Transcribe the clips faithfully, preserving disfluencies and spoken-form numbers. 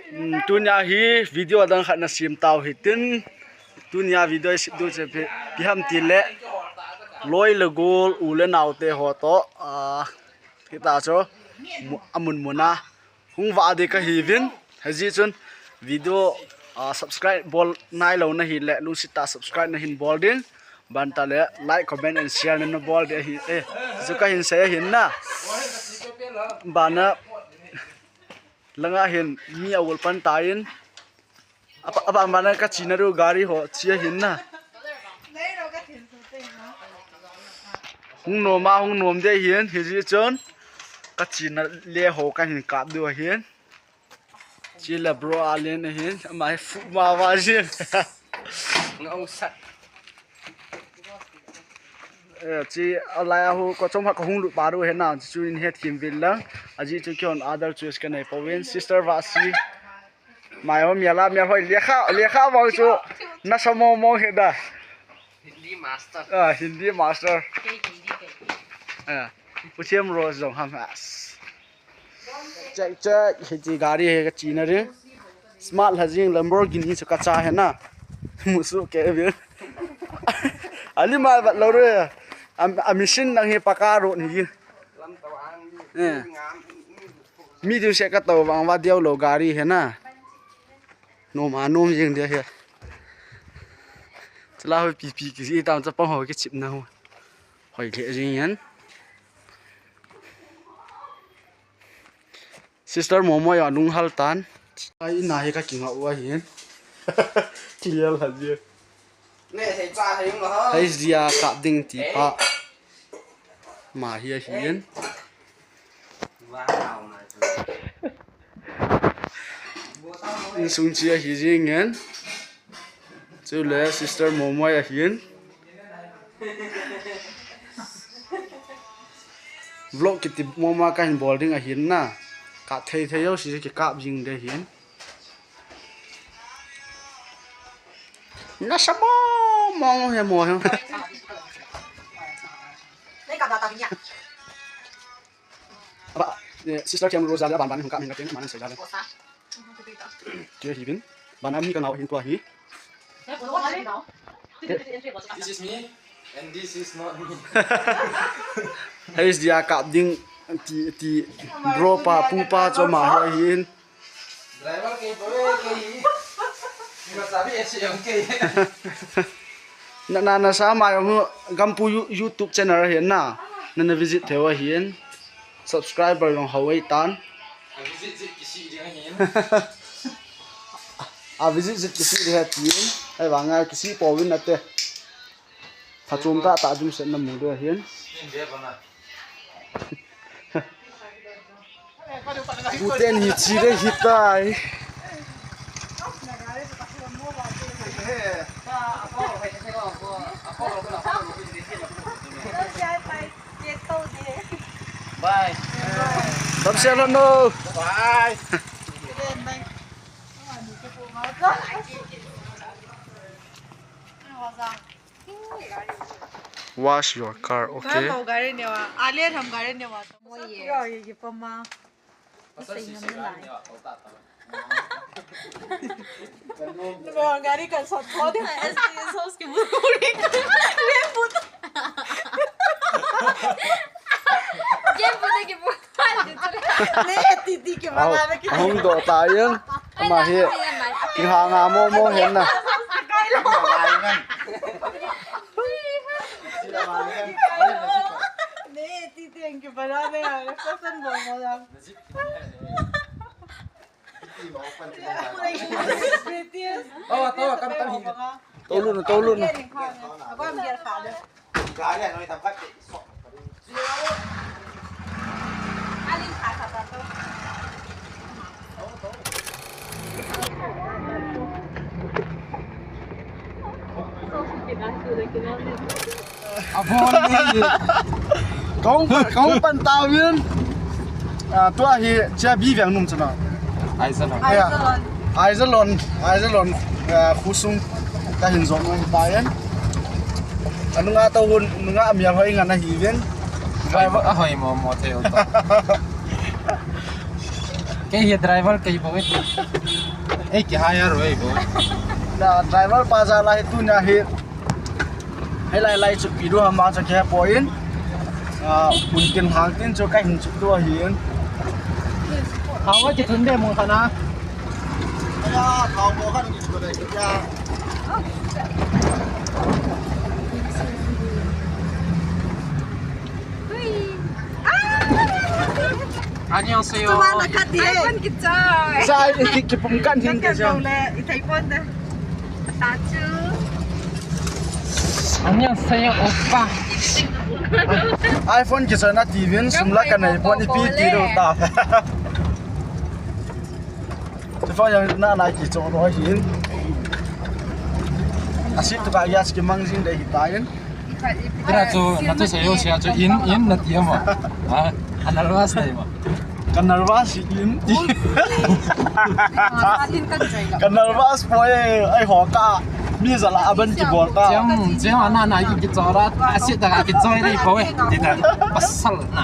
Tunia hi video adang khat na sim tau hitin. Tunia video i sim diu chu ipi ham tile, loi le gol, u le nao te ho to, ah, hita chu, mu-, amun muna hung vah ding kahiuvin. Hijeh chun video, ah, subscribe bol nailou nahile, lungset tah subscribe nahin bol ding. Bantah le like, comment and share nana bol ding ahi, eh, chu kahin sei ahin na. Bana langa hin mi aul pan tan. Apa, apa mana kachena diu gari ho che ahin na. Hung nom a, hung nom ding ahin, hijeh chun kachena le ho kahin kap diu ahin. Chule bro Alen ahin, ama hi fu ma va jin. Ngau sat. Eh, chi alai a hu ko chom ha ka hung lut pa diu ahin na, chu in het him vil lang. Ajeh chu kihon other choice kanei pouvin, sister Vasi. Mai ho mial a, mial hoi lekha, lekha vang chu nasa mong mong hi da. Hindi master. Ah, Hindi master. Kei Hindi kei. Ah, Pu Thiam Rose jong ham as. Check, check. Hiche gari hi kachena ding. Smart lha jing, Lamborghini chu kacha ahi na. Musu ke vil. Ali mai vat lou re. A, a machine dang hi paka road hi. Eh. Mi tu se katou vang va diu lou gari ahi na. Nom a nom jing ding ahi. Chule hoi pi pi kiji tam, chapang ho kichepna ho. Hoi le jing yan. Sister Momo ya lunghal tan. Ai, ina hi ka kinga u ahin. Clear lha jia. Ne, hei cha hei ma ha. Hei jia kap ding ti pa. Ma hi ahin. Wow, ma chu. Insung chi ahi jing in. Chule sister Momoi ahin. Vlog kiti mama kahin bol ding ahin na. Kap thei thei jouse kikap jing ding ahin. Nasa mong mong he mo he. Ba, eh, sister Kiam Rosa le ban ban hung kap hin kap hin, manan sei jale. Tia hi bin. Ban ami ka ngau hin tua hi. This is me, and this is not me. Hei dia kap ding ti, ti bro pa, pu pa, choma hi hin. Driver kei pa ve kei. Ni ma sabi esi yang kei. Na, na, nasa mai jong gampu You-, YouTube channel ahin na. Na, na visit thei u ahin. Subscriber jong hao ei tan. A visit jit kisi ding ahin. A visit jit kisi ding ahi tin. Ahivanga kisi pouvin nate. Phachom tah tah jumset namu diu ahin. Nin de bana. Puten hi chi le hi tai. Bye. Tam sia lon no. Bye. Wash your car, okay? Gari ne wa. Ale tham gari ne wa. Mo ye. Yo, ye, ye, pa ma. Gari kan sot tho de. S T S house ki bu. Le bu. Game bu de ki bu. Ne, ti, ti, ki ba, ba, ki. Ahung doh tai. Ama hi. Ki hanga mo mo hen na. Ne, ti, ti, ki ba, ne, person bo mo lang. Oh, to, kam, kam hi. Tolu na, tolu na. Abon ni. Kong, kong pan tawin. Ah, tua hi chia bi veng num chana. Aijalon. Ya. Aijalon, Aijalon, ah, khosung kahin jom ngai ta yen. Anunga tawun, nunga mial hoi ngan ahi ven. Ahoi mo mo thei u to. Kei hi driver kei bou e. Ei kihire ro ei bou. Na driver pa jal a hi tunia hi. Hilai lai chu ipi ding ham a chu kihe poi. Ah, mun kin hang tin chu kahin chu tu ahin. Hao a kithun be mun khat na. Aya, thao mo khat ni chu le ya. 안녕하세요. Sa, ki, ki pum kan hin ke ja. 안녕하세요, 오빠. iPhone kichoi na ti vin, sum la kanei pon ipi ti lou ta. Telephone jong na na kichoi lou hin. Asit tu ka gas kimang jing dei hitan. Tira chu, na tu sayo siya chu in, in na ti mo. Ha? Ana nervous na mo. Ka nervous in. Ka nervous poi, ei ho ka. Mi jal a aban kibol ta. Chiang, chiang ana na ki kichoi ra. Asit ta ka kichoi dei poi. Ti ta. Pasal na.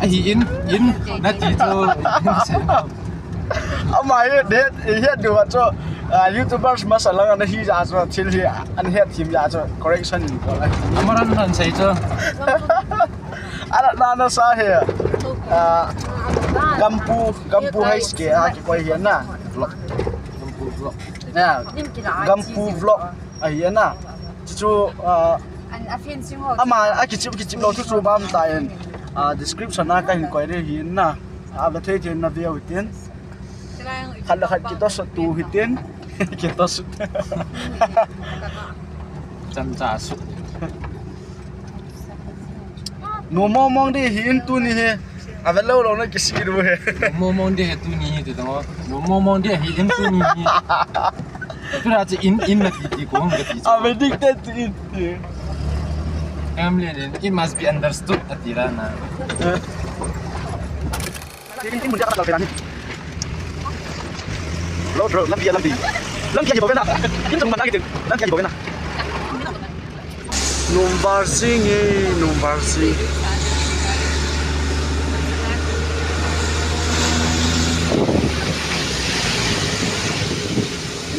Ahi in, in na ti chu. Ama hi det, hi du chu, ah, YouTubers masa lang ana hi ja chu, thil hi, ana het thim ja chu, correction in ko la. Amaran nan sei chu. Ana na na sa hi. Ah, Gampu, Gampu hai ske a kikoi hi na. Vlog. Gampu vlog. Ya. Gampu vlog. Ahi na. Chu chu, ah, ama, a kichip, kichip lou chu chu bam ta in. Ah, description a kahin koi ding hi na. A, ve thei thei na veu hitin. Khat le khat kitoh sot tu hitin. Kitoh sot. Cham cha sot. Nu mong mong ding hin tuni hi. A ve lou lou na kisi du he. Nu mong mong ding hi tuni hi ti dong. Nu mong mong ding hi in tuni hi. Tura chu in, in na ti ti ko hong ka ti chu. I'm addicted to it. Em le, it must be understood ati ra na. Lo bro, lampi, lampi. Lampi ahi bou na. Kin tung mata kitin. Lampi ahi bou na. Number sing e, number sing.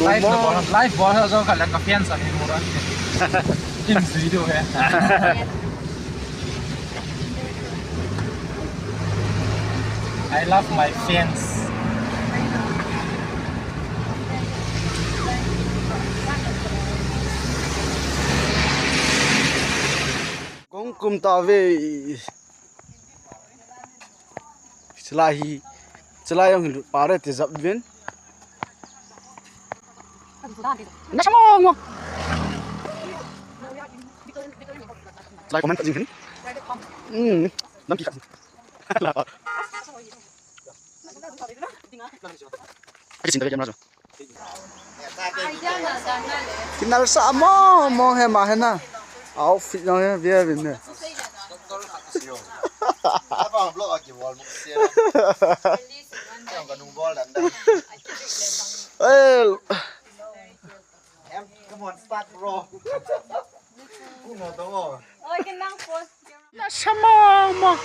Live bol, live bol ha jo kala ka fian sa ni mura. In video he. I love my fans. Kong kum ta ve. Chulai hi, chulai jong hi lut pare ti jap vin. Na sa mong mong. Chulai comment jing hin. Hmm. Lampi khat. La pa. Aki sin ta ve camera jo. Kinal sa mong mong he ma he na. Outfit jong he ve vin he. Well. Em, come on, start, bro. Oi, kenang post. Na sa mong mong.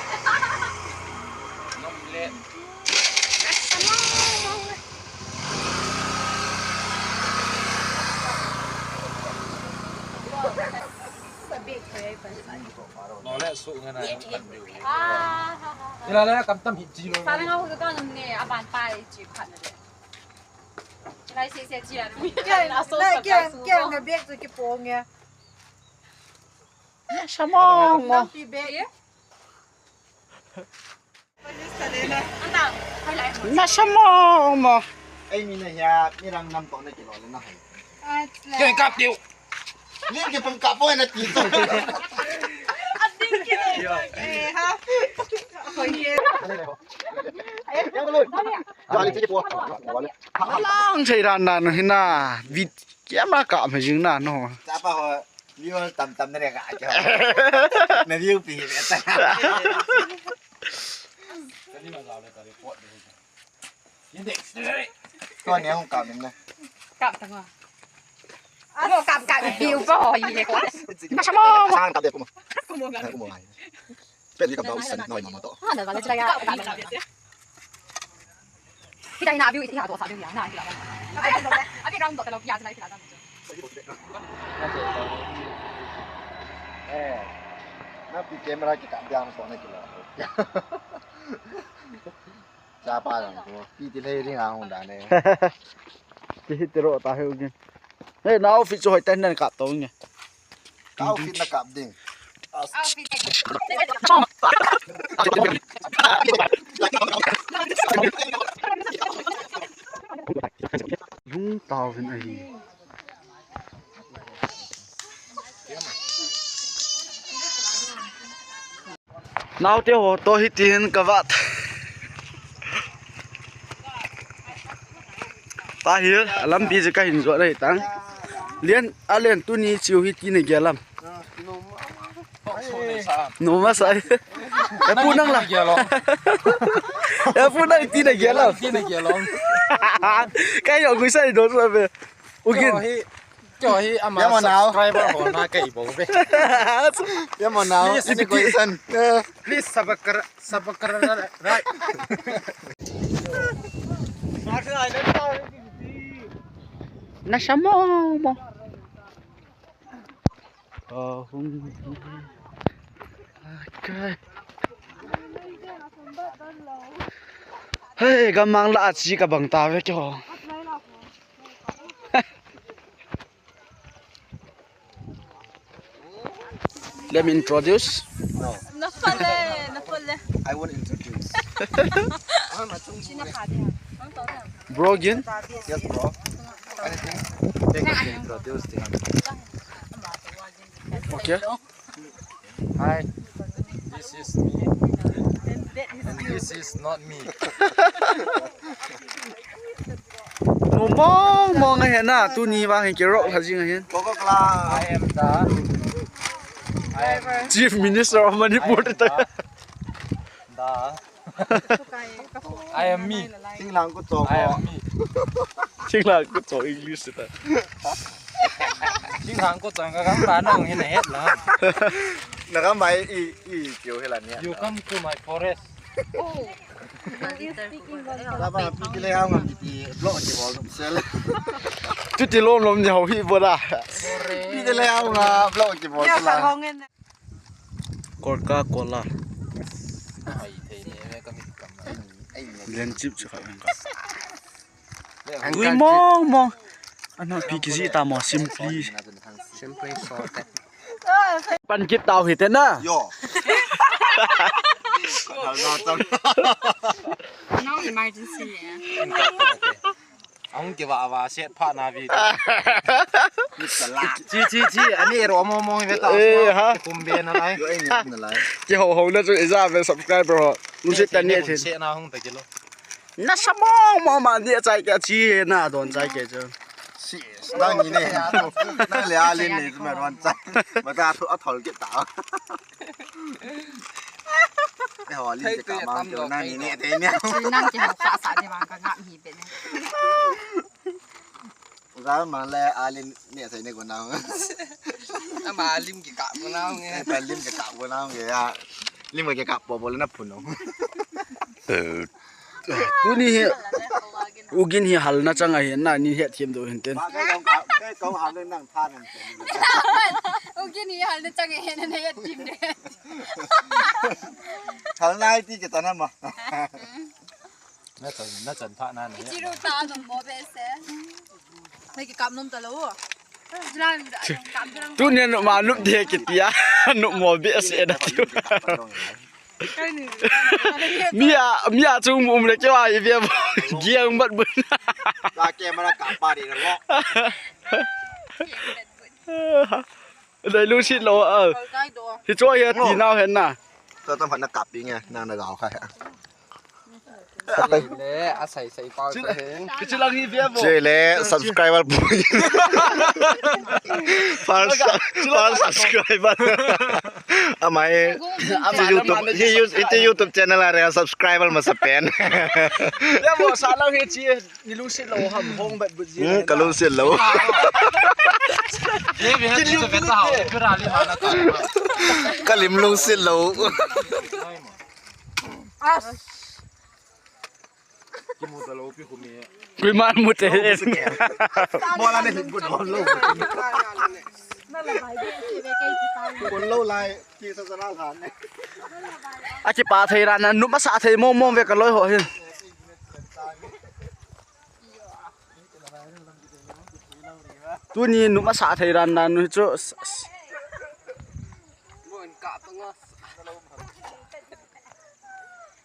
Ila la kam tam hi ji lo. Sana nga hu ka ngam ne aban pa ji phat na de. Lai se se ji la. Ke, ke, ke na bek tu ki pong ya. Sa mong mong. Na sa mong mong. Ei, mi na hia, mi rang nam tong na kilo le na hai. Ke kap diu. Ni ke pang kap poi na ti. Ating ke. Eh, ha. Koi ke. Yang lu. Jali ti po. Lang sei ran na no hina. Vid kiam na ka me jing na no. Chapa ho. Viewer tam tam na le ka. Na view pi le ta. Ko ne hung kap na. Kap ta ngo. Amo kap kap view ko ho yi le ko. Na sa mo. Sang kap de ko mo. Ko mo ga. Ko mo ga. Pe li kap da usan noi mo to. Ha na ga le ta ya. Kita ina view iti ha do sa view ya na iti la. Abi round do talo ya sa iti la. Eh, na pi camera kikap diam ko na kila. Chapa lang ko. Pi ti lei ring ang da ne. Ti ti ro ta he ugin. Hey, na outfit chu hoi tan nan kap to nge. Ka outfit na kap ding. Lung tao hin ahi. Naote ho to hiti hin ka vat. Tahil, a lampi chu ka hin jot ahi tan. Lian, a Lian tuni chiu hiti na gel am. Nom masa. E pu nang la. E pu nang ti na gel am. Ka yo gui sa do sa be. Ugin. Kyo hi, kyo hi ama subscriber ho na kai bo be. Ya mo nao. Please, ni ko isan. Please subscribe, subscribe. Na sa mo mo. Oh, hum. Okay. Hey, gamang la achi ka bang ta ve kyo. Let me introduce. No. Napale, napale. I won't introduce. Bro again? Yes, bro. Anything? Take a introduce to him. Okay. Hi. This is me. And this is not me. Mo mo mo nga hena, tuni vang hin kirok ha jing hin. Coca-Cola. I am the, I am Chief Minister of Manipur. I am the, the I am me. Singlang ko to. I am me. Singlang ko to English ta. Singlang ko to ka kam ba nang hin het la. Na kam ba i i kyo hela ni. You come to my forest. Oh. Laba pi ti le hao ngam ti block ti bol sel. Tu ti lom lom ni hao hi bo da. Pi ti le hao nga block ti bol la. Coca-Cola. Len chip chu kha. Gui mong mong. Ano pi kiji ta mo simply. Simply short. Pan kit tau hi te na. Yo. Hal na tang. No emergency ya. Ang kiwa wa set pha na video. Chi chi chi ani ro mo mo ve ta. Eh, ha. Kum be na lai. Yo ai ni na lai. Ki ho ho na chu ija ve subscriber ho. Nu se ta ni che. Se na hung ta kilo. Na sa mo mo ma ni chai ka chi na don chai ke chu. Si, nang ni ne. Nang le a lin ne ma ron chai. Ma ta thu a thol ke ta. E ho lin ke ka ma ke nang ni ne te ne. Nang ke ho sa sa de ma ka ngam hi be ne. Ga ma le a lin ne sai ne ko nang. A ma lim ke ka ko nang ne. Ka lim ke ka ko nang ke ya. Lim ke ka po bo le na phun no. Tuni hi, Ugin hi halna chang ahi na, ni het them do hin ten. Ugin hi halna chang ahi na, het them de. Halna ai ti ke ta na ma. Na chan, na chan tha na ne. Chiru ta no mo be se. Nei ki kap nom ta lo. Tuni numa nup de kitia, nup mo be se da tiu. Mi a, mi a chung um le keu a i ve bo. Giang bat bun. Ka camera ka pa ri lo. Dai lu sit lo a. Hi choi hi ti nau hen na. Ka tam phat na kap pi nge, nang na gao kha. Le, a sai sai pau sa hen. Kichi lang hi bia bo. Chule, subscriber pu. First, first subscriber. Amai, amai YouTube, hi YouTube, hi YouTube channel a re subscriber masa pen. Ya bo sa lang hi chi. Ni lungset lou ham, hong bat but ji. Hmm, ka lungset lou. Ye, ye, ye, ye, ye, ye. Ka lim lungset lou. As. Koima mu te. Bola ne hin kun lo. Kun lo lai, ki sa sa na la ne. A kipa thei ran na, numa sa thei mong mong ve ka loi ho hin. Tuni numa sa thei ran na nu chu.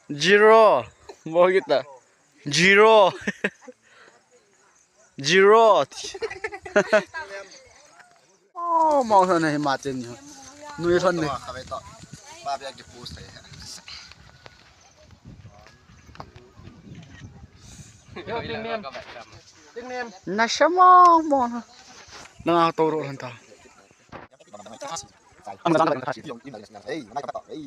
Zero. Mo kita. Zero. Zero. Oh, mo thon hi ma chen ni. Nui thon ni. Ba bia ki post hai. Yo, ting nem. Ting nem. Na sha mo mo. Na to ro han ta. Hey, mana ka ta. Hey.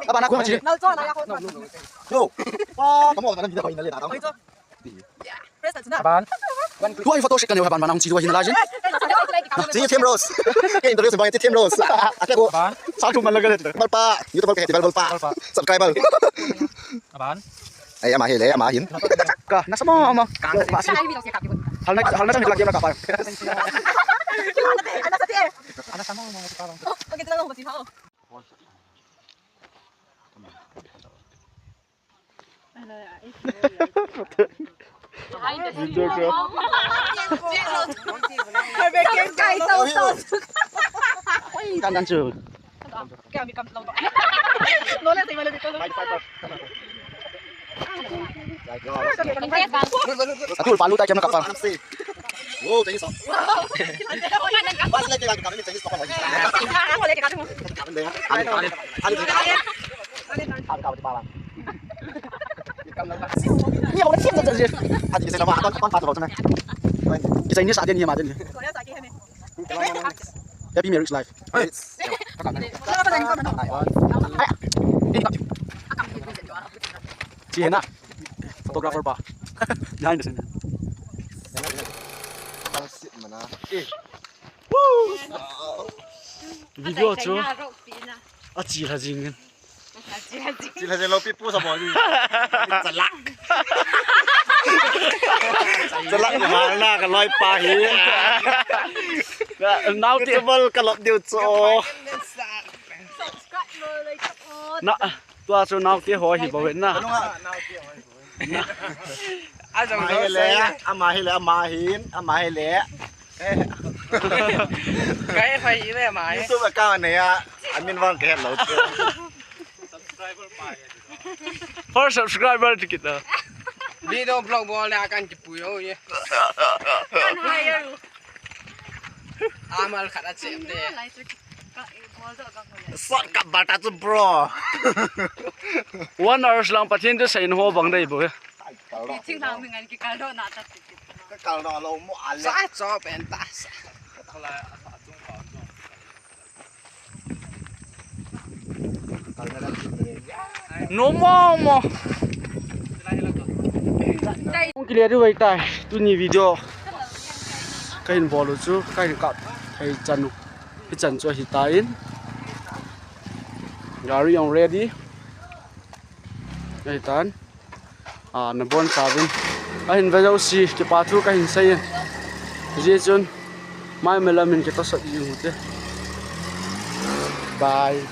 Abana ko chi. Yo. Pa, kamu abana ni da ko ina le da. Aban. Tua hi photo shoot kan ne aban, mana hung chi tua hi na lajin. Chi Team Rose. Ke interview se ba Team Rose. Ate ko. Aban. Sa tu man la galet. Balpa. YouTube ke Balpa. Subscriber. Aban. Ai, ama hi le, ama hin. Ka, na sa mo, ama. Ka, na sa mo. Hal na, hal na sa mi lagi na ka pa. Ana sa mo, mo ka pa. Video ko. Ai, dan dan chu. Atul palu ta kya na kapal. Wow, thank you so. Bas lagi lagi kami thank you so. Kami deh. Kami kami. Kami kami. Ni ako na siya sa siya. Ati kasi naman ako ang pato ko na. Kasi hindi sa atin niya matin. Happy marriage life. Ay. Si Hena. Photographer pa. Behind the scene. Video chu. Achi la jing. Chi la jing lo pi pu sa bo. Chalak. Chalak mal na ka loi pa hi. Nau ti bol ka lop diu chu. Na, tua chu naute ho hi bou hin na. Ama hi le, ama hi le, ama hin, ama hi le. Kai phai hi le ama hi. YouTube account ne ya, amin vang ke lo. First subscriber ti kit a. Video blog bol le akan kipui o ye. Amal khat a chem de. Sat ka bata chu bro. One hours lang Pathen thu seiyin ho bang dei bou. Thing thang mi ngan kikal doh na ta. Ka kal doh lou mo ale. Sa cho pen ta sa. No mo mo. Kong kile ri wai tai. Tuni video kahin bol u chu, kahin kap thei chan u. Hichan chu ahi tan. Gari jong ready. Ahi tan. A, nabon chauvin. Kahin ve jouse, kipa thu kahin sei. Hijeh chun, mai mela min kitosot jing u hite. Bye.